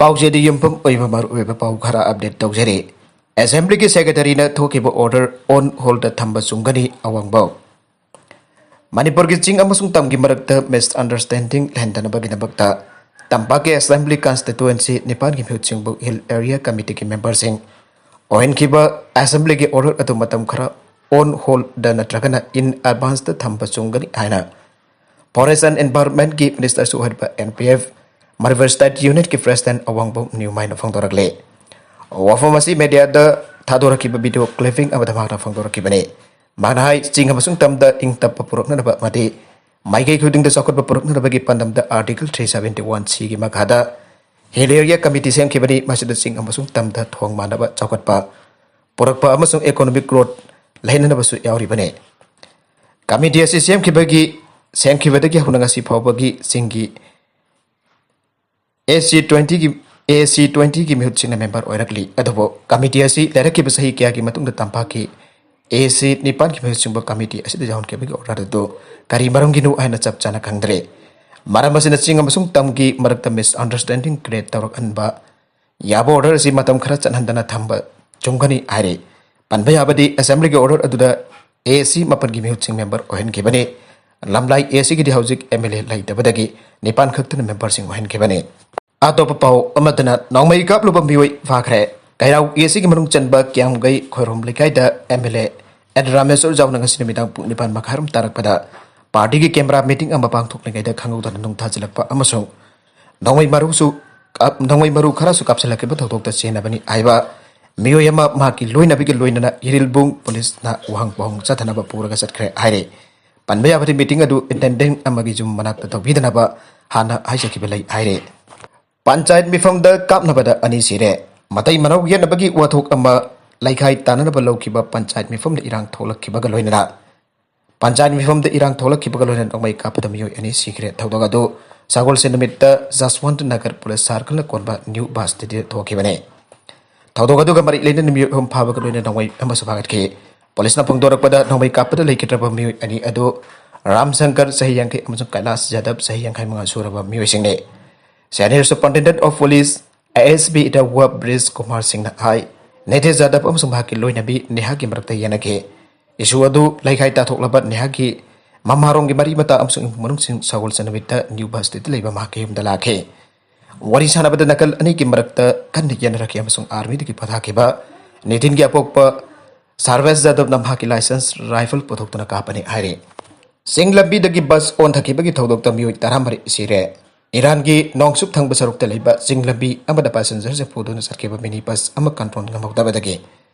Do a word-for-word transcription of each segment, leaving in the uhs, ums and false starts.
ꯄꯥꯎꯆꯦꯗ ꯌꯨꯝꯐꯝ ꯑꯣꯏꯕ ꯃꯔꯨꯑꯣꯏꯕ ꯄꯥꯎ ꯈꯔ ꯑꯞꯗꯦꯠ ꯇꯧꯖꯔꯤ꯫ ꯑꯦꯁꯦꯝꯕ꯭ꯂꯤꯒꯤ ꯁꯦꯀ꯭ꯔꯦꯇꯔꯤꯅ ꯊꯣꯛꯈꯤꯕ ꯑꯣꯔꯗꯔ ꯑꯣꯟ ꯍꯣꯜꯗ ꯊꯝꯕ ꯆꯨꯝꯒꯅꯤ ꯑꯋꯥꯡꯕꯧ꯫ ꯃꯅꯤꯄꯨꯔꯒꯤ ꯆꯤꯡ ꯑꯃꯁꯨꯡ ꯇꯝꯒꯤ ꯃꯔꯛꯇ ꯃꯤꯁꯑꯟꯗꯔꯁ꯭ꯇꯦꯟꯗꯤꯡ ꯂꯩꯍꯟꯗꯅꯕꯒꯤꯗꯃꯛꯇ ꯇꯝꯄꯥꯛꯀꯤ ꯑꯦꯁꯦꯝꯕ꯭ꯂꯤ ꯀꯟꯁꯇꯤꯇ꯭ꯌꯨꯑꯦꯟꯁꯤ ꯅꯤꯄꯥꯟꯒꯤ ꯃꯤꯍꯨꯠꯁꯤꯡꯕꯨ ꯍꯤꯜ ꯑꯦꯔꯤꯌꯥ ꯀꯃꯤꯇꯤꯒꯤ ꯃꯦꯝꯕꯔꯁꯤꯡ ꯑꯣꯏꯍꯟꯈꯤꯕ ꯑꯦꯁꯦꯝꯕ꯭ꯂꯤꯒꯤ ꯑꯣꯔꯗꯔ ꯑꯗꯨ ꯃꯇꯝ ꯈꯔ ꯑꯣꯟ ꯍꯣꯜꯗ ꯅꯠꯇ꯭ꯔꯒꯅ ꯏꯟ ꯑꯦꯗꯚꯥꯟꯁꯇ ꯊꯝꯕ ꯆꯨꯝꯒꯅꯤ ꯍꯥꯏꯅ ꯐꯣꯔꯦꯁ꯭ꯠ ꯑꯦꯟ ꯑꯦꯟꯚꯥꯏꯔꯟꯃꯦꯟꯠꯀꯤ ꯃꯤꯅꯤꯁꯇꯔꯁꯨ ꯑꯣꯏꯔꯤꯕ N P F Manipur state ꯌꯨꯅꯤꯠꯀꯤ ꯄ꯭ꯔꯦꯁꯤꯗꯦꯟꯠ ꯑꯋꯥꯡꯕꯧ ꯅ꯭ꯌꯨꯃꯥꯏꯅ ꯐꯣꯡꯗꯣꯔꯛꯂꯤ꯫ ꯋꯥꯐꯝ ꯑꯁꯤ ꯃꯦꯗꯤꯌꯥꯗ ꯊꯥꯗꯣꯔꯛꯈꯤꯕ ꯚꯤꯗꯤꯑꯣ ꯀ꯭ꯂꯤꯞꯄꯤꯡ ꯑꯃꯗ ꯃꯍꯥꯛꯅ ꯐꯣꯡꯗꯣꯔꯛꯈꯤꯕꯅꯤ꯫ ꯃꯍꯥꯛꯅ ꯍꯥꯏ, ꯆꯤꯡ ꯑꯃꯁꯨꯡ ꯇꯝꯗ ꯏꯪ ꯇꯞꯄ ꯄꯨꯔꯛꯅꯅꯕ ꯑꯃꯗꯤ ꯃꯥꯏꯀꯩ ꯈꯨꯗꯤꯡꯗ ꯆꯥꯎꯈꯠꯄ ꯄꯨꯔꯛꯅꯅꯕꯒꯤ ꯄꯥꯟꯗꯝꯗ ꯑꯥꯔꯇꯤꯀꯜ ꯊ꯭ꯔꯤ ꯁꯚꯦꯟꯇꯤ ꯋꯥꯟ ꯁꯤꯒꯤ ꯃꯈꯥꯗ ꯍꯤꯜ ꯑꯦꯔꯤꯌꯥ ꯀꯃꯤꯇꯤ ꯁꯦꯝꯈꯤꯕꯅꯤ꯫ ꯃꯁꯤꯗ ꯆꯤꯡ ꯑꯃꯁꯨꯡ ꯇꯝꯗ ꯊꯣꯡ ꯃꯥꯟꯅꯕ ꯆꯥꯎꯈꯠꯄ ꯄꯨꯔꯛꯄ ꯑꯃꯁꯨꯡ ꯏꯀꯣꯅꯣꯃꯤꯛ ꯒ꯭ꯔꯣꯊ ꯂꯩꯍꯟꯅꯕꯁꯨ ꯌꯥꯎꯔꯤꯕꯅꯤ꯫ ꯀꯃꯤꯇꯤ ꯑꯁꯤ ꯁꯦꯝꯈꯤꯕꯒꯤ, ꯁꯦꯝꯈꯤꯕꯗꯒꯤ ꯍꯧꯅ ꯉꯁꯤ ꯐꯥꯎꯕꯒꯤ ꯆꯤꯡꯒꯤ ꯑꯦ ꯁꯤ ꯇ꯭ꯋꯦꯟꯇꯤꯒꯤ, ꯑꯦ ꯁꯤ ꯇ꯭ꯋꯦꯟꯇꯤꯒꯤ ꯃꯤꯍꯨꯠꯁꯤꯡꯅ ꯃꯦꯝꯕꯔ ꯑꯣꯏꯔꯛꯂꯤ꯫ ꯑꯗꯨꯕꯨ ꯀꯃꯤꯇꯤ ꯑꯁꯤ ꯂꯩꯔꯛꯈꯤꯕ ꯆꯍꯤ ꯀꯌꯥꯒꯤ ꯃꯇꯨꯡꯗ ꯇꯝꯄꯥꯛꯀꯤ ꯑꯦ ꯁꯤ ꯅꯤꯄꯥꯟꯒꯤ ꯃꯤꯍꯨꯠꯁꯤꯡꯕꯨ ꯀꯃꯤꯇꯤ ꯑꯁꯤꯗ ꯌꯥꯎꯍꯟꯈꯤꯕꯒꯤ ꯑꯣꯔꯗꯔ ꯑꯗꯨ ꯀꯔꯤ ꯃꯔꯝꯒꯤꯅꯣ ꯍꯥꯏꯅ ꯆꯞ ꯆꯥꯅ ꯈꯪꯗ꯭ꯔꯦ꯫ ꯃꯔꯝ ꯑꯁꯤꯅ ꯆꯤꯡ ꯑꯃꯁꯨꯡ ꯇꯝꯒꯤ ꯃꯔꯛꯇ ꯃꯤꯁꯑꯟꯗꯔꯁ꯭ꯇꯦꯟꯗꯤꯡ ꯀ꯭ꯔꯤꯌꯦꯠ ꯇꯧꯔꯛꯍꯟꯕ ꯌꯥꯕ ꯑꯣꯔꯗꯔ ꯑꯁꯤ ꯃꯇꯝ ꯈꯔ ꯆꯠꯍꯟꯗꯅ ꯊꯝꯕ ꯆꯨꯝꯒꯅꯤ ꯍꯥꯏꯔꯤ꯫ ꯄꯟꯕ ꯌꯥꯕꯗꯤ, ꯑꯦꯁꯦꯝꯕ꯭ꯂꯤꯒꯤ ꯑꯣꯔꯗꯔ ꯑꯗꯨꯗ ꯑꯦ ꯁꯤ ꯃꯥꯄꯟꯒꯤ ꯃꯤꯍꯨꯠꯁꯤꯡ ꯃꯦꯝꯕꯔ ꯑꯣꯏꯍꯟꯈꯤꯕꯅꯤ꯫ ꯂꯝꯂꯥꯏ ꯑꯦ ꯁꯤꯒꯤꯗꯤ ꯍꯧꯖꯤꯛ ꯑꯦꯝ ꯑꯦꯜ ꯑꯦ ꯂꯩꯇꯕꯗꯒꯤ ꯅꯤꯄꯥꯟ ꯈꯛꯇꯅ ꯃꯦꯝꯕꯔꯁꯤꯡ ꯑꯣꯏꯍꯟꯈꯤꯕꯅꯤ꯫ ꯑꯇꯣꯞꯄ ꯄꯥꯎ ꯑꯃꯗꯅ, ꯅꯣꯡꯃꯩ ꯀꯥꯞꯂꯨꯕ ꯃꯤꯑꯣꯏ ꯐꯥꯈ꯭ꯔꯦ꯫ ꯀꯩꯔꯥꯎ ꯑꯦ ꯁꯤꯒꯤ ꯃꯅꯨꯡ ꯆꯟꯕ ꯀꯤꯌꯥꯝꯒꯩ ꯈꯣꯏꯔꯣꯝ ꯂꯩꯀꯥꯏꯗ M L A N Rameshwor ꯖꯥꯎꯅ ꯉꯁꯤ ꯅꯨꯃꯤꯗꯥꯡ ꯄꯨꯡ ꯅꯤꯄꯥꯟ ꯃꯈꯥꯏꯔꯣꯝ ꯇꯥꯔꯛꯄꯗ ꯄꯥꯔꯇꯤꯒꯤ ꯀꯦꯃꯦꯔꯥ ꯃꯤꯇꯤꯡ ꯑꯃ ꯄꯥꯡꯊꯣꯛꯂꯤꯉꯩꯗ ꯈꯪꯍꯧꯗꯅ ꯅꯨꯡ ꯊꯥꯖꯤꯜꯂꯛꯄ ꯑꯃꯁꯨꯡ ꯅꯣꯡꯃꯩ ꯃꯔꯨꯁꯨ ꯀꯥꯞ-, ꯅꯣꯡꯃꯩ ꯃꯔꯨ ꯈꯔꯁꯨ ꯀꯥꯞꯁꯤꯜꯂꯛꯈꯤꯕ ꯊꯧꯗꯣꯛꯇ ꯆꯦꯟꯅꯕꯅꯤ ꯍꯥꯏꯕ ꯃꯤꯑꯣꯏ ꯑꯃ ꯃꯍꯥꯛꯀꯤ ꯂꯣꯏꯅꯕꯤꯒ ꯂꯣꯏꯅꯅ ꯏꯔꯤꯜꯕꯨꯡ ꯄꯨꯂꯤꯁꯅ ꯋꯥꯍꯪ ꯄꯥꯎꯍꯪ ꯆꯠꯊꯅꯕ ꯄꯨꯔꯒ ꯆꯠꯈ꯭ꯔꯦ ꯍꯥꯏꯔꯦ꯫ ꯄꯟꯕ ꯌꯥꯕꯗꯤ, ꯃꯤꯇꯤꯡ ꯑꯗꯨ ꯏꯟꯇꯦꯟꯗꯦꯟꯠ ꯑꯃꯒꯤ ꯌꯨꯝ ꯃꯅꯥꯛꯇ ꯇꯧꯕꯤꯗꯅꯕ ꯍꯥꯟꯅ ꯍꯥꯏꯖꯈꯤꯕ ꯂꯩ ꯍꯥꯏꯔꯦ꯫ ꯄꯟꯆꯥꯌꯠ ꯃꯤꯐꯝꯗ ꯀꯥꯞꯅꯕꯗ ꯑꯅꯤ ꯁꯤꯔꯦ꯫ ꯃꯇꯩ ꯃꯅꯥꯎ ꯌꯦꯠꯅꯕꯒꯤ ꯋꯥꯊꯣꯛ ꯑꯃ ꯂꯩꯈꯥꯏ ꯇꯥꯅꯅꯕ ꯂꯧꯈꯤꯕ ꯄꯟꯆꯥꯌꯠ ꯃꯤꯐꯝꯗ ꯏꯔꯥꯡ ꯊꯣꯛꯂꯛꯈꯤꯕꯒ ꯂꯣꯏꯅꯅ, ꯄꯟꯆꯥꯌꯠ ꯃꯤꯐꯝꯗ ꯏꯔꯥꯡ ꯊꯣꯛꯂꯛꯈꯤꯕꯒ ꯂꯣꯏꯅꯅ ꯅꯣꯡꯃꯩ ꯀꯥꯞꯄꯗ ꯃꯤꯑꯣꯏ ꯑꯅꯤ ꯁꯤꯈ꯭ꯔꯦ꯫ ꯊꯧꯗꯣꯛ ꯑꯗꯨ ꯁꯒꯣꯜꯁꯦꯟ ꯅꯨꯃꯤꯠꯇ ꯖꯁꯋꯟꯠ ꯅꯒꯔ ꯄꯨꯂꯤꯁ ꯁꯥꯔꯀꯜꯅ ꯀꯣꯟꯕ ꯅ꯭ꯌꯨ ꯕꯁ ꯁ꯭ꯇꯦꯟꯗ ꯊꯣꯛꯈꯤꯕꯅꯤ꯫ ꯊꯧꯗꯣꯛ ꯑꯗꯨꯒ ꯃꯔꯤ ꯂꯩꯅꯅ ꯃꯤꯑꯣꯏ ꯑꯍꯨꯝ ꯐꯥꯕꯒ ꯂꯣꯏꯅꯅ ꯅꯣꯡꯃꯩ ꯑꯃꯁꯨ ꯐꯥꯒꯠꯈꯤ꯫ ꯄꯨꯂꯤꯁꯅ ꯐꯣꯡꯗꯣꯔꯛꯄꯗ, ꯅꯣꯡꯃꯩ ꯀꯥꯞꯄꯗ ꯂꯩꯈꯤꯗ꯭ꯔꯕ ꯃꯤꯑꯣꯏ ꯑꯅꯤ ꯑꯗꯨ ꯔꯥꯝ ꯁꯪꯀꯔ, ꯆꯍꯤ ꯌꯥꯡꯈꯩ, ꯑꯃꯁꯨꯡ ꯀꯩꯂꯥꯁ ꯌꯥꯗꯕ, ꯆꯍꯤ ꯌꯥꯡꯈꯩ ꯃꯉꯥ ꯁꯨꯔꯕ ꯃꯤꯑꯣꯏꯁꯤꯡꯅꯤ꯫ Senior Superintendent of Police A S P ꯏꯇꯥꯎ ꯕ꯭ꯔꯤꯖ ꯀꯨꯃꯥꯔ ꯁꯤꯡꯅ ꯍꯥꯏ, ꯅꯤꯇꯦꯁ ꯌꯥꯗꯕ ꯑꯃꯁꯨꯡ ꯃꯍꯥꯛꯀꯤ ꯂꯣꯏꯅꯕꯤ ꯅꯦꯍꯥꯒꯤ ꯃꯔꯛꯇ ꯌꯦꯟꯅꯈꯤ꯫ ꯏꯁꯨ ꯑꯗꯨ ꯂꯩꯈꯥꯏ ꯇꯥꯊꯣꯛꯂꯕ ꯅꯦꯍꯥꯒꯤ ꯃꯃꯥꯔꯣꯝꯒꯤ ꯃꯔꯤ ꯃꯇꯥ ꯑꯃꯁꯨꯡ ꯏꯃꯨꯡ ꯃꯅꯨꯡꯁꯤꯡ ꯁꯒꯣꯜꯁꯦꯟ ꯅꯨꯃꯤꯠꯇ ꯅ꯭ꯌꯨ ꯕꯁꯇꯤꯗ ꯂꯩꯕ ꯃꯍꯥꯛꯀꯤ ꯌꯨꯝꯗ ꯂꯥꯛꯈꯤ꯫ ꯋꯥꯔꯤ ꯁꯥꯟꯅꯕꯗ ꯅꯥꯀꯜ ꯑꯅꯤꯒꯤ ꯃꯔꯛꯇ ꯀꯟꯅ ꯌꯦꯟꯅꯔꯛꯈꯤ ꯑꯃꯁꯨꯡ ꯑꯥꯔꯃꯤꯗꯒꯤ ꯄꯣꯊꯥꯈꯤꯕ ꯅꯤꯇꯤꯟꯒꯤ ꯑꯄꯣꯛꯄ ꯁꯥꯔꯚꯦꯁ ꯖꯥꯗꯕꯅ ꯃꯍꯥꯛꯀꯤ ꯂꯥꯏꯁꯦꯟꯁ ꯔꯥꯏꯐꯜ ꯄꯨꯊꯣꯛꯇꯨꯅ ꯀꯥꯞꯄꯅꯤ ꯍꯥꯏꯔꯤ꯫ ꯆꯤꯡ ꯂꯝꯕꯤꯗꯒꯤ ꯕꯁ ꯑꯣꯟꯊꯈꯤꯕꯒꯤ ꯊꯧꯗꯣꯛꯇ ꯃꯤꯑꯣꯏ ꯇꯔꯥꯃꯔꯤ ꯁꯤꯔꯦ꯫ ꯏꯔꯥꯟꯒꯤ ꯅꯣꯡꯆꯨꯞ ꯊꯪꯕ ꯁꯔꯨꯛꯇ ꯂꯩꯕ ꯆꯤꯡ ꯂꯝꯕꯤ ꯑꯃꯗ ꯄꯦꯁꯦꯟꯖꯔꯁꯤꯡ ꯄꯨꯗꯨꯅ ꯆꯠꯈꯤꯕ ꯃꯤꯅꯤ ꯕꯁ ꯑꯃ ꯀꯟꯇ꯭ꯔꯣꯜ ꯉꯝꯍꯧꯗꯕꯗꯒꯤ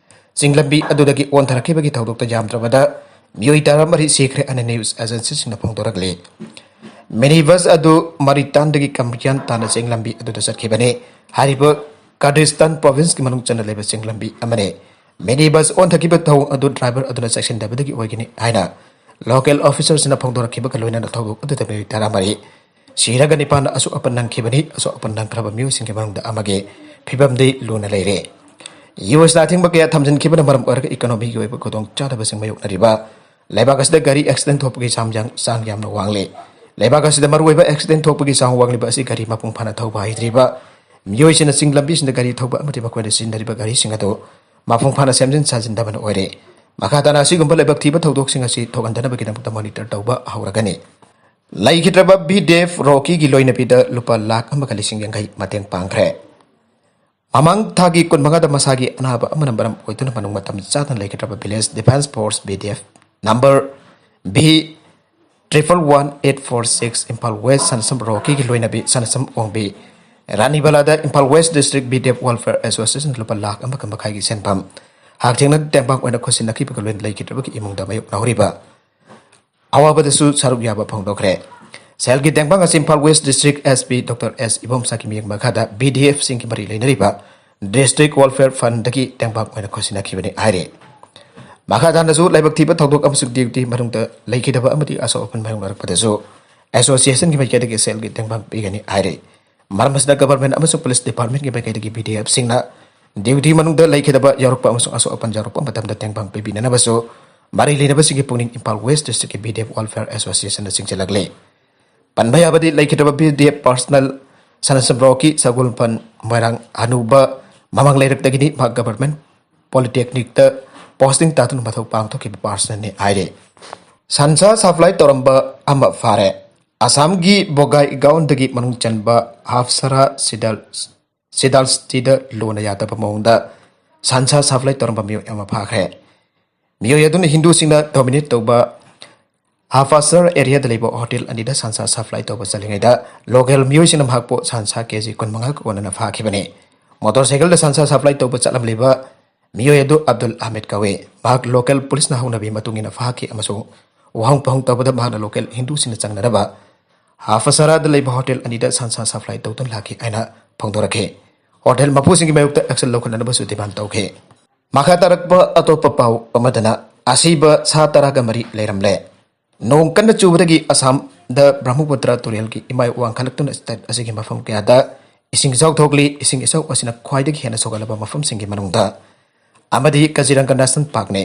ꯆꯤꯡ ꯂꯝꯕꯤ ꯑꯗꯨꯗꯒꯤ ꯑꯣꯟꯊꯔꯛꯈꯤꯕꯒꯤ ꯊꯧꯗꯣꯛꯇ ꯌꯥꯝꯗ꯭ꯔꯕꯗ ꯃꯤꯑꯣꯏ ꯇꯔꯥꯃꯔꯤ ꯁꯤꯈ꯭ꯔꯦ ꯍꯥꯏꯅ ꯅ꯭ꯌꯨꯁ ꯑꯦꯖꯦꯟꯁꯤꯁꯤꯡꯅ ꯐꯣꯡꯗꯣꯔꯛꯂꯤ꯫ ꯃꯤꯅꯤ ꯕꯁ ꯑꯗꯨ ꯃꯔꯤꯇꯥꯟꯗꯒꯤ ꯀꯝꯕꯤꯌꯥꯟ ꯇꯥꯟꯅ ꯆꯤꯡ ꯂꯝꯕꯤ ꯑꯗꯨꯗ ꯆꯠꯈꯤꯕꯅꯤ꯫ ꯍꯥꯏꯔꯤꯕ ꯀꯔꯗꯤꯁꯇꯥꯟ ꯄ꯭ꯔꯣꯚꯤꯟꯁꯀꯤ ꯃꯅꯨꯡ ꯆꯟꯅ ꯂꯩꯕ ꯆꯤꯡ ꯂꯝꯕꯤ ꯑꯃꯅꯤ꯫ ꯃꯤꯅꯤ ꯕꯁ ꯑꯣꯟꯊꯈꯤꯕ ꯊꯧꯑꯣꯡ ꯑꯗꯨ ꯗ꯭ꯔꯥꯏꯚꯔ ꯑꯗꯨꯅ ꯆꯦꯛꯁꯤꯟꯗꯕꯗꯒꯤ ꯑꯣꯏꯒꯅꯤ ꯍꯥꯏꯅ ꯂꯣꯀꯦꯜ ꯑꯣꯐꯤꯁꯔꯁꯤꯡꯅ ꯐꯣꯡꯗꯣꯔꯛꯈꯤꯕꯒ ꯂꯣꯏꯅꯅ ꯊꯧꯗꯣꯛ ꯑꯗꯨꯗ ꯃꯤꯑꯣꯏ ꯇꯔꯥꯃꯔꯤ ꯁꯤꯔꯒ ꯅꯤꯄꯥꯟꯅ ꯑꯁꯣꯛ ꯑꯄꯟ ꯅꯪꯈꯤꯕꯅꯤ꯫ ꯑꯁꯣꯛ ꯑꯄꯟ ꯅꯪꯈ꯭ꯔꯕ ꯃꯤꯑꯣꯏꯁꯤꯡꯒꯤ ꯃꯅꯨꯡꯗ ꯑꯃꯒꯤ ꯐꯤꯕꯝꯗꯤ ꯂꯨꯅ ꯂꯩꯔꯦ꯫ ꯌꯨ ꯑꯦꯁꯇ ꯑꯊꯤꯡꯕ ꯀꯌꯥ ꯊꯝꯖꯤꯟꯈꯤꯕꯅ ꯃꯔꯝ ꯑꯣꯏꯔꯒ ꯏꯀꯣꯅꯣꯃꯤꯒꯤ ꯑꯣꯏꯕ ꯈꯨꯗꯣꯡꯆꯥꯗꯕꯁꯤꯡ ꯃꯥꯌꯣꯛꯅꯔꯤꯕ ꯂꯩꯕꯥꯛ ꯑꯁꯤꯗ ꯒꯥꯔꯤ ꯑꯦꯛꯁꯤꯗꯦꯟ ꯊꯣꯛꯄꯒꯤ ꯆꯥꯡ ꯌꯥꯡ-, ꯆꯥꯡ ꯌꯥꯝꯅ ꯋꯥꯡꯂꯤ꯫ ꯂꯩꯕꯥꯛ ꯑꯁꯤꯗ ꯃꯔꯨꯑꯣꯏꯕ ꯑꯦꯛꯁꯤꯗꯦꯟ ꯊꯣꯛꯄꯒꯤ ꯆꯥꯡ ꯋꯥꯡꯂꯤꯕ ꯑꯁꯤ ꯒꯥꯔꯤ ꯃꯄꯨꯡ ꯐꯥꯅ ꯊꯧꯕ ꯍꯩꯇ꯭ꯔꯤꯕ ꯃꯤꯑꯣꯏꯁꯤꯡꯅ ꯆꯤꯡ ꯂꯝꯕꯤꯁꯤꯡꯗ ꯒꯥꯔꯤ ꯊꯧꯕ ꯑꯃꯗꯤ ꯃꯈꯣꯏꯅ ꯁꯤꯖꯤꯟꯅꯔꯤꯕ ꯒꯥꯔꯤꯁꯤꯡ ꯑꯗꯨ ꯃꯄꯨꯡ ꯐꯥꯅ ꯁꯦꯝꯖꯤꯟ ꯁꯥꯖꯤꯟꯗꯕꯅ ꯑꯣꯏꯔꯦ꯫ ꯃꯈꯥ ꯇꯥꯅ ꯑꯁꯤꯒꯨꯝꯕ ꯂꯥꯏꯕꯛ ꯊꯤꯕ ꯊꯧꯗꯣꯛꯁꯤꯡ ꯑꯁꯤ ꯊꯣꯛꯍꯟꯗꯅꯕꯒꯤꯗꯃꯛꯇ ꯃꯣꯅꯤꯇꯔ ꯇꯧꯕ ꯍꯧꯔꯒꯅꯤ꯫ ꯂꯩꯈꯤꯗ꯭ꯔꯕ ꯕꯤ ꯗꯤ ꯑꯦꯐ ꯔꯣꯀꯤꯒꯤ ꯂꯣꯏꯅꯕꯤꯗ ꯂꯨꯄꯥ ꯂꯥꯈ ꯑꯃꯒ ꯂꯤꯁꯤꯡ ꯌꯥꯡꯈꯩ ꯃꯇꯦꯡ ꯄꯥꯡꯈ꯭ꯔꯦ꯫ ꯃꯃꯥꯡ ꯊꯥꯒꯤ ꯀꯨꯟꯃꯉꯥꯗ ꯃꯁꯥꯒꯤ ꯑꯅꯥꯕ ꯑꯃꯅ ꯃꯔꯝ ꯑꯣꯏꯗꯨꯅ ꯃꯅꯨꯡ ꯃꯇꯝ ꯆꯥꯗꯅ ꯂꯩꯈꯤꯗ꯭ꯔꯕ village defence force, B D F, number V triple one eight four six Imphal west Sanasam ꯔꯣꯀꯤꯒꯤ ꯂꯣꯏꯅꯕꯤ ꯁꯅꯁꯝ ꯑꯣꯡꯕꯤ ꯔꯥꯅꯤꯕꯂꯥꯗ Imphal west district B D F welfare association ꯂꯨꯄꯥ ꯂꯥꯈ ꯑꯃꯒ ꯃꯈꯥꯏꯒꯤ ꯁꯦꯟꯐꯝ ꯍꯛꯊꯦꯡꯅ ꯇꯦꯡꯕꯥꯡ ꯑꯣꯏꯅ ꯈꯨꯠꯁꯤꯟꯅꯈꯤꯕꯒ ꯂꯣꯏꯅꯅ ꯂꯩꯈꯤꯗ꯭ꯔꯕꯒꯤ ꯏꯃꯨꯡꯗ ꯃꯥꯌꯣꯛꯅꯍꯧꯔꯤꯕ ꯑꯋꯥꯕꯗꯁꯨ ꯁꯔꯨꯛ ꯌꯥꯕ ꯐꯣꯡꯗꯣꯛꯈ꯭ꯔꯦ꯫ ꯁꯦꯜꯒꯤ ꯇꯦꯡꯕꯥꯡ ꯑꯁꯤ Imphal west district S P doctor S ꯏꯕꯣꯝꯆꯥꯒꯤ ꯃꯤꯠꯌꯦꯡ ꯃꯈꯥꯗ ꯕꯤ ꯗꯤ ꯑꯦꯐꯁꯤꯡꯒꯤ ꯃꯔꯤ ꯂꯩꯅꯔꯤꯕ ꯗꯤꯁꯇ꯭ꯔꯤꯛ ꯋꯦꯜꯐꯤꯌꯔ ꯐꯟꯗꯒꯤ ꯇꯦꯡꯕꯥꯡ ꯑꯣꯏꯅ ꯈꯨꯠꯁꯤꯟꯅꯈꯤꯕꯅꯤ ꯍꯥꯏꯔꯤ꯫ ꯃꯈꯥ ꯇꯥꯅꯁꯨ ꯂꯥꯏꯕꯛ ꯊꯤꯕ ꯊꯧꯗꯣꯛ ꯑꯃꯁꯨꯡ ꯗ꯭ꯌꯨꯇꯤ ꯃꯅꯨꯡꯗ ꯂꯩꯈꯤꯗꯕ ꯑꯃꯗꯤ ꯑꯁꯣꯛ ꯑꯄꯟ ꯃꯥꯌꯣꯛꯅꯔꯛꯄꯗꯁꯨ ꯑꯦꯁꯣꯁꯤꯌꯦꯁꯟꯒꯤ ꯃꯥꯏꯀꯩꯗꯒꯤ ꯁꯦꯜꯒꯤ ꯇꯦꯡꯕꯥꯡ ꯄꯤꯒꯅꯤ ꯍꯥꯏꯔꯤ꯫ ꯃꯔꯝ ꯑꯁꯤꯅ ꯒꯚꯔꯟꯃꯦꯟꯠ ꯑꯃꯁꯨꯡ ꯄꯨꯂꯤꯁ ꯗꯤꯄꯥꯔꯠꯃꯦꯟꯠꯀꯤ ꯃꯥꯏꯀꯩꯗꯒꯤ ꯕꯤ ꯗꯤ ꯑꯦꯐꯁꯤꯡꯅ ꯗ꯭ꯌꯨꯇꯤ ꯃꯅꯨꯡꯗ ꯂꯩꯈꯤꯗꯕ, ꯌꯥꯎꯔꯛꯄ ꯑꯃꯁꯨꯡ ꯑꯁꯣꯛ ꯑꯄꯟ ꯌꯥꯎꯔꯛꯄ ꯃꯇꯝꯗ ꯇꯦꯡꯕꯥꯡ ꯄꯤꯕꯤꯅꯅꯕꯁꯨ ꯃꯔꯤ ꯂꯩꯅꯕꯁꯤꯡꯒꯤ ꯄꯨꯛꯅꯤꯡ ꯏꯝꯐꯥꯜ ꯋꯦꯁ ꯗꯤꯁꯇ꯭ꯔꯤꯛꯀꯤ ꯕꯤ ꯗꯤ ꯑꯦꯐ ꯋꯦꯜꯐꯤꯌꯔ ꯑꯦꯁꯣꯁꯤꯌꯦꯁꯟꯅ ꯆꯤꯡꯁꯤꯜꯂꯛꯂꯤ꯫ ꯄꯟꯕ ꯌꯥꯕꯗꯤ ꯂꯩꯈꯤꯗ꯭ꯔꯕ ꯕꯤ ꯗꯤ ꯑꯦꯐ ꯄꯔꯁꯅꯦꯜ ꯁꯅꯥꯁꯝꯕ꯭ꯔꯣꯛꯀꯤ ꯁꯒꯣꯜꯕꯟ ꯃꯣꯏꯔꯥꯡ ꯍꯅꯨꯕ ꯃꯃꯥꯡ ꯂꯩꯔꯛꯇꯒꯤꯅꯤ꯫ ꯃꯍꯥꯛ ꯒꯚꯔꯟꯃꯦꯟ ꯄꯣꯂꯤꯇꯦꯛꯅꯤꯛꯇ ꯄꯣꯁꯇꯤꯡ ꯇꯥꯗꯨꯅ ꯃꯊꯧ ꯄꯥꯡꯊꯣꯛꯈꯤꯕ ꯄꯥꯔꯁꯟꯅꯤ ꯍꯥꯏꯔꯤ꯫ ꯁꯟꯁꯥ ꯁꯄ꯭ꯂꯥꯏ ꯇꯧꯔꯝꯕ ꯑꯃ ꯐꯥꯔꯦ꯫ ꯑꯁꯥꯝꯒꯤ ꯕꯣꯒꯥꯏ ꯒꯥꯎꯟꯗꯒꯤ ꯃꯅꯨꯡ ꯆꯟꯕ ꯍꯥꯐꯁꯔꯥ ꯁꯤꯗꯜ ꯁꯤꯗꯥꯜꯁꯇꯤꯗ ꯂꯨꯅ ꯌꯥꯗꯕ ꯃꯑꯣꯡꯗ ꯁꯟꯁꯥ ꯁꯄ꯭ꯂꯥꯏ ꯇꯧꯔꯝꯕ ꯃꯤꯑꯣꯏ ꯑꯃ ꯐꯥꯈ꯭ꯔꯦ꯫ ꯃꯤꯑꯣꯏ ꯑꯗꯨꯅ ꯍꯤꯟꯗꯨꯁꯤꯡꯅ ꯗꯣꯃꯤꯅꯦꯠ ꯇꯧꯕ ꯍꯥꯐꯥꯁꯔ ꯑꯦꯔꯤꯌꯥꯗ ꯂꯩꯕ ꯍꯣꯇꯦꯜ ꯑꯅꯤꯗ ꯁꯟꯁꯥ ꯁꯄ꯭ꯂꯥꯏ ꯇꯧꯕ ꯆꯠꯂꯤꯉꯩꯗ ꯂꯣꯀꯦꯜ ꯃꯤꯑꯣꯏꯁꯤꯡꯅ ꯃꯍꯥꯛꯄꯨ ꯁꯟꯁꯥ ꯀꯦ ꯖꯤ ꯀꯨꯟꯃꯉꯥꯒ ꯀꯣꯟꯅꯅ ꯐꯥꯈꯤꯕꯅꯤ꯫ ꯃꯣꯇꯣꯔ ꯁꯥꯏꯀꯜꯗ ꯁꯟꯁꯥ ꯁꯄ꯭ꯂꯥꯏ ꯇꯧꯕ ꯆꯠꯂꯝꯂꯤꯕ ꯃꯤꯑꯣꯏ ꯑꯗꯨ ꯑꯕꯗꯨꯜ ꯑꯍꯃꯦꯗ ꯀꯧꯏ꯫ ꯃꯍꯥꯛ ꯂꯣꯀꯦꯜ ꯄꯨꯂꯤꯁꯅ ꯍꯧꯅꯕꯤ ꯃꯇꯨꯡ ꯏꯟꯅ ꯐꯥꯈꯤ ꯑꯃꯁꯨꯡ ꯋꯥꯍꯪ ꯄꯥꯎꯍꯪ ꯇꯧꯕꯗ ꯃꯍꯥꯛꯅ ꯂꯣꯀꯦꯜ ꯍꯤꯟꯗꯨꯁꯤꯡꯅ ꯆꯪꯅꯅꯕ ꯍꯥꯐꯁꯔꯥꯗ ꯂꯩꯕ ꯍꯣꯇꯦꯜ ꯑꯅꯤꯗ ꯁꯟꯁꯥ ꯁꯄ꯭ꯂꯥꯏ ꯇꯧꯗꯨꯅ ꯂꯥꯛꯈꯤ ꯍꯥꯏꯅ ꯐꯣꯡꯗꯣꯔꯛꯈꯤ꯫ ꯍꯣꯇꯦꯜ ꯃꯄꯨꯁꯤꯡꯒꯤ ꯃꯥꯌꯣꯛꯇ ꯑꯦꯛꯁꯟ ꯂꯧꯈꯠꯅꯅꯕꯁꯨ ꯗꯤꯃꯥꯟ ꯇꯧꯈꯤ꯫ ꯃꯈꯥ ꯇꯥꯔꯛꯄ ꯑꯇꯣꯞꯄ ꯄꯥꯎ ꯑꯃꯗꯅ ꯑꯁꯤꯕ ꯁꯥ ꯇꯔꯥꯒ ꯃꯔꯤ ꯂꯩꯔꯝꯂꯦ꯫ ꯅꯣꯡ ꯀꯟꯅ ꯆꯨꯕꯗꯒꯤ ꯑꯁꯥꯝꯗ ꯕ꯭ꯔꯍꯃꯄꯨꯇ꯭ꯔ ꯇꯨꯔꯦꯜꯒꯤ ꯏꯃꯥꯏ ꯋꯥꯡꯈꯠꯂꯛꯇꯨꯅ ꯁ꯭ꯇꯦꯠ ꯑꯁꯤꯒꯤ ꯃꯐꯝ ꯀꯌꯥꯗ ꯏꯁꯤꯡ ꯏꯆꯥꯎ ꯊꯣꯛꯂꯤ꯫ ꯏꯁꯤꯡ ꯏꯆꯥꯎ ꯑꯁꯤꯅ ꯈ꯭ꯋꯥꯏꯗꯒꯤ ꯍꯦꯟꯅ ꯁꯣꯛꯍꯜꯂꯕ ꯃꯐꯝꯁꯤꯡꯒꯤ ꯃꯅꯨꯡꯗ ꯑꯃꯗꯤ ꯀꯖꯤꯔꯪꯒ ꯅꯦꯁꯅꯦꯜ ꯄꯥꯔꯛꯅꯤ꯫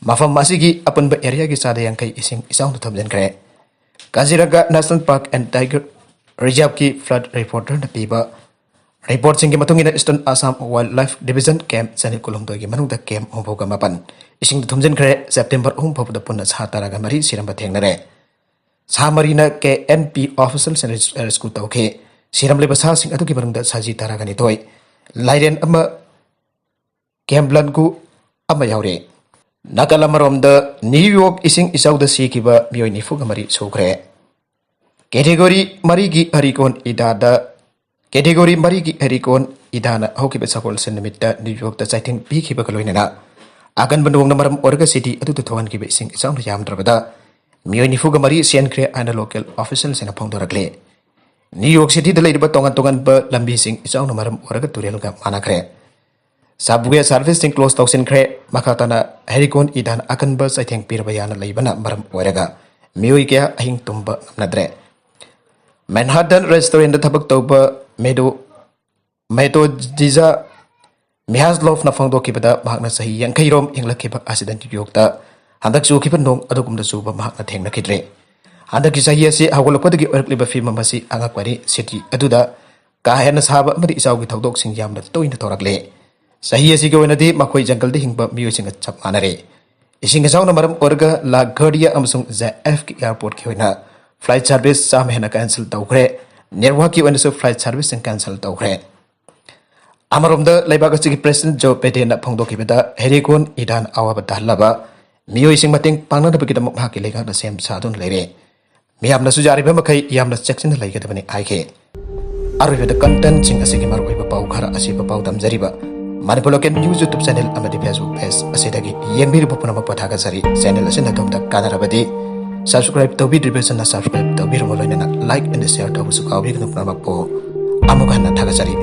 ꯃꯐꯝ ꯑꯁꯤꯒꯤ ꯑꯄꯨꯟꯕ ꯑꯦꯔꯤꯌꯥꯒꯤ ꯆꯥꯗ ꯌꯥꯡꯈꯩ ꯏꯁꯤꯡ ꯏꯆꯥꯎꯅ ꯊꯨꯝꯖꯤꯟꯈ꯭ꯔꯦ꯫ ꯀꯖꯤꯔꯪꯒ ꯅꯦꯁꯅꯦꯜ ꯄꯥꯔꯛ ꯑꯦꯟ ꯇꯥꯏꯒꯔ ꯔꯤꯖꯥꯔꯚꯀꯤ ꯐ꯭ꯂꯗ ꯔꯤꯄꯣꯔꯇꯔꯅ ꯄꯤꯕ ꯔꯤꯄꯣꯔꯠꯁꯤꯡꯒꯤ ꯃꯇꯨꯡ ꯏꯟꯅ, eastern Assam wildlife division camp ꯆꯅꯤ ꯀꯨꯟꯍꯨꯝꯗꯣꯏꯒꯤ ꯃꯅꯨꯡꯗ ꯀꯦꯝꯞ ꯍꯨꯝꯐꯨꯒ ꯃꯥꯄꯟ ꯏꯁꯤꯡꯗ ꯊꯨꯝꯖꯤꯟꯈ꯭ꯔꯦ꯫ ꯁꯦꯞꯇꯦꯝꯕꯔ ꯑꯍꯨꯝ ꯐꯥꯎꯕꯗ ꯄꯨꯟꯅ ꯁꯥ ꯇꯔꯥꯒ ꯃꯔꯤ ꯁꯤꯔꯝꯕ ꯊꯦꯡꯅꯔꯦ꯫ ꯁꯥ ꯃꯔꯤꯅ ꯀꯦ ꯑꯦꯟ ꯄꯤ ꯑꯣꯐꯤꯁꯦꯜꯁꯤꯡꯅ ꯔꯦꯁꯀ꯭ꯌꯨ ꯇꯧꯈꯤ꯫ ꯁꯤꯔꯝꯂꯤꯕ ꯁꯥꯁꯤꯡ ꯑꯗꯨꯒꯤ ꯃꯅꯨꯡꯗ ꯁꯖꯤ ꯇꯔꯥꯒ ꯅꯤꯊꯣꯏ, ꯂꯥꯏꯔꯦꯟ ꯑꯃ, ꯀꯦꯝꯕ꯭ꯂꯟꯒꯨ ꯑꯃ ꯌꯥꯎꯔꯤ꯫ ꯅꯥꯀꯜ ꯑꯃꯔꯣꯝꯗ, ꯅ꯭ꯌꯨ ꯌꯣꯔꯛ ꯏꯁꯤꯡ ꯏꯆꯥꯎꯗ ꯁꯤꯈꯤꯕ ꯃꯤꯑꯣꯏ ꯅꯤꯐꯨꯒ ꯃꯔꯤ ꯁꯨꯈ꯭ꯔꯦ꯫ ꯀꯦꯇꯦꯒꯣꯔꯤ ꯃꯔꯤꯒꯤ ꯍꯔꯤꯀꯣꯟ ꯏꯗꯥꯗ, ꯀꯦꯇꯦꯒꯣꯔꯤ ꯃꯔꯤꯒꯤ ꯍꯔꯤꯀꯣꯟ ꯏꯗꯥꯅ ꯍꯧꯈꯤꯕ ꯁꯒꯣꯜꯁꯦꯟ ꯅꯨꯃꯤꯠꯇ ꯅ꯭ꯌꯨ ꯌꯣꯔꯛꯇ ꯆꯩꯊꯦꯡ ꯄꯤꯈꯤꯕꯒ ꯂꯣꯏꯅꯅ ꯑꯀꯟꯕ ꯅꯣꯡꯅ ꯃꯔꯝ ꯑꯣꯏꯔꯒ ꯁꯤꯇꯤ ꯑꯗꯨꯗ ꯊꯣꯛꯍꯟꯈꯤꯕ ꯏꯁꯤꯡ ꯏꯆꯥꯎꯅ ꯌꯥꯝꯗ꯭ꯔꯕꯗ ꯃꯤꯑꯣꯏ ꯅꯤꯐꯨꯒ ꯃꯔꯤ ꯁꯤꯍꯟꯈ꯭ꯔꯦ ꯍꯥꯏꯅ ꯂꯣꯀꯦꯜ ꯑꯣꯐꯤꯁꯦꯜꯁꯤꯡꯅ ꯐꯣꯡꯗꯣꯔꯛꯂꯤ꯫ ꯅ꯭ꯌꯨ ꯌꯣꯔꯛ ꯁꯤꯇꯤꯗ ꯂꯩꯔꯤꯕ ꯇꯣꯉꯥꯟ ꯇꯣꯉꯥꯟꯕ ꯂꯝꯕꯤꯁꯤꯡ ꯏꯆꯥꯎꯅ ꯃꯔꯝ ꯑꯣꯏꯔꯒ ꯇꯨꯔꯦꯜꯒ ꯃꯥꯟꯅꯈ꯭ꯔꯦ꯫ ꯁꯕꯋꯦ ꯁꯔꯚꯤꯁꯁꯤꯡ ꯀ꯭ꯂꯣꯖ ꯇꯧꯁꯤꯟꯈ꯭ꯔꯦ꯫ ꯃꯈꯥ ꯇꯥꯅ ꯍꯦꯔꯤꯀꯣꯟ ꯏꯗꯥꯟ ꯑꯀꯟꯕ ꯆꯩꯊꯦꯡ ꯄꯤꯔꯕ ꯌꯥꯅ ꯂꯩꯕꯅ ꯃꯔꯝ ꯑꯣꯏꯔꯒ ꯃꯤꯑꯣꯏ ꯀꯌꯥ ꯑꯍꯤꯡ ꯇꯨꯝꯕ ꯉꯝꯅꯗ꯭ꯔꯦ꯫ ꯃꯦꯟꯍꯥꯇꯟ ꯔꯦꯁꯇꯣꯔꯦꯟꯗ ꯊꯕꯛ ꯇꯧꯕ ꯃꯦꯗꯣ, ꯃꯦꯇꯣꯖꯤꯖꯥ ꯃꯤꯍꯥꯁꯂꯣꯐꯅ ꯐꯣꯡꯗꯣꯛꯈꯤꯕꯗ, ꯃꯍꯥꯛꯅ ꯆꯍꯤ ꯌꯥꯡꯈꯩ ꯔꯣꯝ ꯍꯤꯡꯂꯛꯈꯤꯕ ꯑꯁꯤꯗ ꯅ꯭ꯌꯨ ꯌꯣꯔꯛꯇ ꯍꯟꯗꯛ ꯆꯨꯈꯤꯕ ꯅꯣꯡ ꯑꯗꯨꯒꯨꯝꯅ ꯆꯨꯕ ꯃꯍꯥꯛꯅ ꯊꯦꯡꯅꯈꯤꯗ꯭ꯔꯦ꯫ ꯍꯟꯗꯛꯀꯤ ꯆꯍꯤ ꯑꯁꯤ ꯍꯧꯒꯠꯂꯛꯄꯗꯒꯤ ꯑꯣꯏꯔꯛꯂꯤꯕ ꯐꯤꯕꯝ ꯑꯁꯤ ꯑꯉꯛꯄꯅꯤ꯫ ꯁꯤꯇꯤ ꯑꯗꯨꯗ ꯀꯥ ꯍꯦꯟꯅ ꯁꯥꯕ ꯑꯃꯗꯤ ꯏꯆꯥꯎꯒꯤ ꯊꯧꯗꯣꯛꯁꯤꯡ ꯌꯥꯝꯅ ꯇꯣꯏꯅ ꯊꯣꯔꯛꯂꯦ꯫ ꯆꯍꯤ ꯑꯁꯤꯒꯤ ꯑꯣꯏꯅꯗꯤ ꯃꯈꯣꯏ ꯖꯪꯒꯜꯗ ꯍꯤꯡꯕ ꯃꯤꯑꯣꯏꯁꯤꯡꯒ ꯆꯞ ꯃꯥꯟꯅꯔꯦ꯫ ꯏꯁꯤꯡ ꯏꯆꯥꯎꯅ ꯃꯔꯝ ꯑꯣꯏꯔꯒ ꯂꯥ ꯒꯥꯔꯗꯤꯌꯥ ꯑꯃꯁꯨꯡ ꯖꯦ ꯑꯦꯐ ꯀꯤ ꯑꯦꯌꯥꯔꯄꯣꯔꯠꯀꯤ ꯑꯣꯏꯅ flight service ꯆꯥꯝꯃ ꯍꯦꯟꯅ cancel ꯇꯧꯈ꯭ꯔꯦ꯫ ꯅꯦꯠꯋꯥꯛꯀꯤ ꯑꯣꯏꯅꯁꯨ flight service ꯁꯤꯡ cancel ꯇꯧꯈ꯭ꯔꯦ꯫ ꯑꯃꯔꯣꯝꯗ ꯂꯩꯕꯥꯛ ꯑꯁꯤꯒꯤ President Joe Biden ꯅ ꯐꯣꯡꯗꯣꯛꯈꯤꯕꯗ ꯍꯦꯔꯤꯀꯣꯟ ꯏꯗꯥꯟ ꯑꯋꯥꯕ ꯇꯥꯍꯜꯂꯕ ꯃꯤꯑꯣꯏꯁꯤꯡ ꯃꯇꯦꯡ ꯄꯥꯡꯅꯅꯕꯒꯤꯗꯃꯛ ꯃꯍꯥꯛꯀꯤ ꯂꯩꯉꯥꯛꯅ ꯁꯦꯝ ꯁꯥꯗꯨꯅ ꯂꯩꯔꯦ꯫ ꯃꯤꯌꯥꯝꯅꯁꯨ ꯌꯥꯔꯤꯕ ꯃꯈꯩ ꯌꯥꯝꯅ ꯆꯦꯛꯁꯤꯟꯅ ꯂꯩꯒꯗꯕꯅꯤ ꯍꯥꯏꯈꯤ꯫ ꯑꯔꯣꯏꯕꯗ content ꯁꯤꯡ ꯑꯁꯤꯒꯤ ꯃꯔꯨꯑꯣꯏꯕ ꯄꯥꯎ ꯈꯔ ꯑꯁꯤꯕ ꯄꯥꯎ ꯗꯝꯖꯔꯤꯕ Manipur Local News YouTube channel ꯑꯃꯗꯤ Facebook page ꯑꯁꯤꯗꯒꯤ ꯌꯦꯡꯕꯤꯔꯤꯕ ꯄꯨꯝꯅꯃꯛꯄꯨ ꯊꯥꯒꯠꯆꯔꯤ꯫ Channel ꯑꯁꯤꯅ ꯑꯗꯣꯝꯗ ꯀꯥꯟꯅꯔꯕꯗꯤ subscribe ꯇꯧꯕꯤꯗ꯭ꯔꯤꯕꯁꯤꯡꯅ subscribe ꯇꯧꯕꯤꯔꯕ ꯂꯣꯏꯅꯅ like and share ꯇꯧꯕꯁꯨ ꯀꯥꯎꯕꯤꯒꯅꯨ꯫ ꯄꯨꯝꯅꯃꯛꯄꯨ ꯑꯃꯨꯛ ꯍꯟꯅ ꯊꯥꯒꯠꯆꯔꯤ꯫